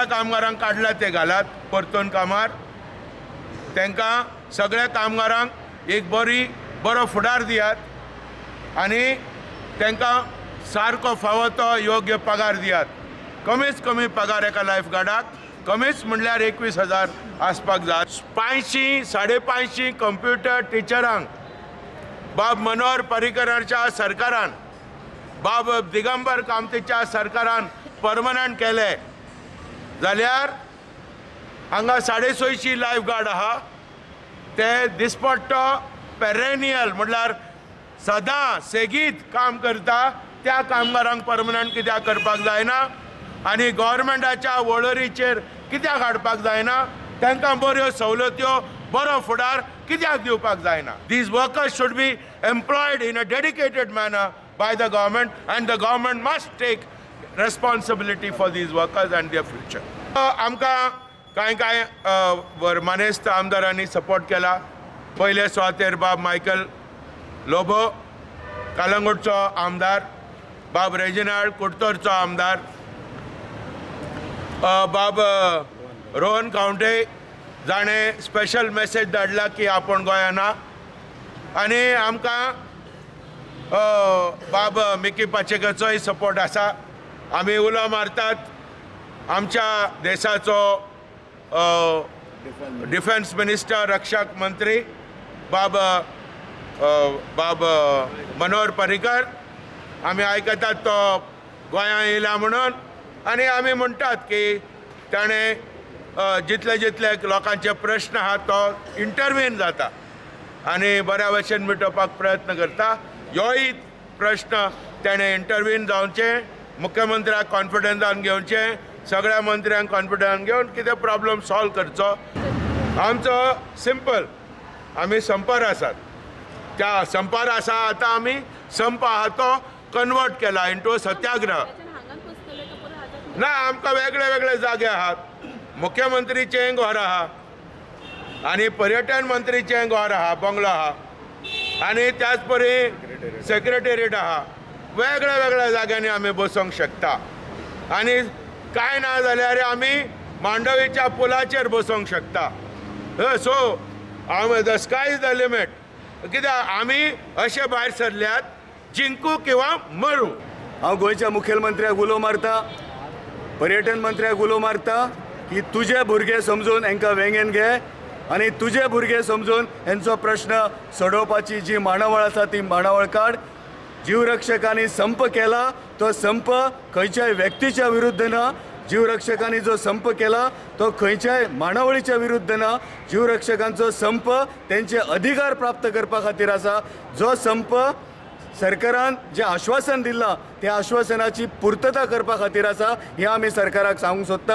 सगळ्या कामगारांक काडला ते घालात परतून कामार. तांकां सगळ्या कामगारांक एक बरो फुडार दियात आनी तांकां सारको फावो तो योग्य पगार दियात. कमीच कमी पगार एका लायफ गार्डाक कमीच म्हणल्यार 21,000 आसपाक जाय. 500 550 कंप्युटर टिचरांक बाब मनोहर पर्रीकराच्या सरकारान, बाब दिगंबर कामतीच्या सरकारान परमनंट केले जाल्यार हांगा 650 लायफ गार्ड आहा ते दिसपट्टो पेरेनियल म्हटल्यार सदां सेगीत काम करता त्या कामगारांक परमनंट कित्याक करपाक जायना आनी गव्हर्मेंटाच्या वळेरीचेर कित्याक हाडपाक जायना? तांकां बऱ्यो सवलत्यो, बरो फुडार कित्याक दिवपाक जायना? These workers should be employed in a dedicated manner by the government and the government must take responsibility for these workers and their future. आमकां कांय कांय मानेस्त आमदारांनी सपोर्ट केला. पयले सुवातेर बाब मायकल लोबो कालंगूटचो आमदार, बाब रेजिनाल्ड कुडतरचो आमदार, बाब रोहन कावंटे जाणें स्पेशल मॅसेज धाडला की आपूण गोंयां ना, आनी आमकां बाब मिकी पाचेकाचोय सपोर्ट आसा. आमी उलो मारतात आमच्या देशाचो डिफेन्स मिनिस्टर, रक्षक मंत्री बाब बाब मनोहर पर्रीकर, आमी आयकतात तो गोंयांत येयला म्हणून आनी आमी म्हणटात की ताणें जितले जितले लोकांचे प्रश्न आहा तो इंटरवेन जाता आनी बऱ्या भशेन मिटोवपाक प्रयत्न करता. ह्योय प्रश्न ताणें इंटरवेन जावचें, मुख्यमंत्र्याक कॉन्फिडन्सान घेवचें, सगळ्या मंत्र्यांक कॉन्फिडन्सान घेवन कितें प्रॉब्लम सॉल्व करचो. आमचो सिंपल, आमी संपार आसात, त्या संपार आसा आतां आमी संप आहा तो कन्वर्ट केला इंटू सत्याग्रह. ना, आमकां वेगळे वेगळे जागे आहात. मुख्यमंत्रीचें घर आहा आनी पर्यटन मंत्रीचें घर आहा, बंगलो आहा आनी त्याच परी सेक्रेटेरिएट आहा. वेगळ्या वेगळ्या जाग्यांनी आमी बसोंक शकता आनी कांय ना जाल्यार आमी मांडवीच्या पुलाचेर बसोंक शकता. So the sky is the limit. कित्याक आमी अशे भायर सरल्यात जिंकू किंवा मरू. हांव गोंयच्या मुखेलमंत्र्याक उलो मारता, पर्यटन मंत्र्याक उलो मारता की तुजे भुरगे समजून हांकां वेंगेन घे आनी तुजे भुरगे समजून हेंचो प्रश्न सोडोवपाची जी मांडावळ आसा ती मांडावळ काड. जीवरक्षकांनी संप केला तो संप खंयच्याय व्यक्तीच्या विरुद्ध ना, जीवरक्षकांनी जो संप केला तो खंयच्याय मांडावळीच्या विरुद्ध ना. जीवरक्षकांचो संप तेंचे अधिकार प्राप्त करपा खातीर आसा. जो संप सरकारान जें आश्वासन दिलां त्या आश्वासनाची पुर्तता करपा खातीर आसा हें आमी सरकाराक सांगूंक सोदता.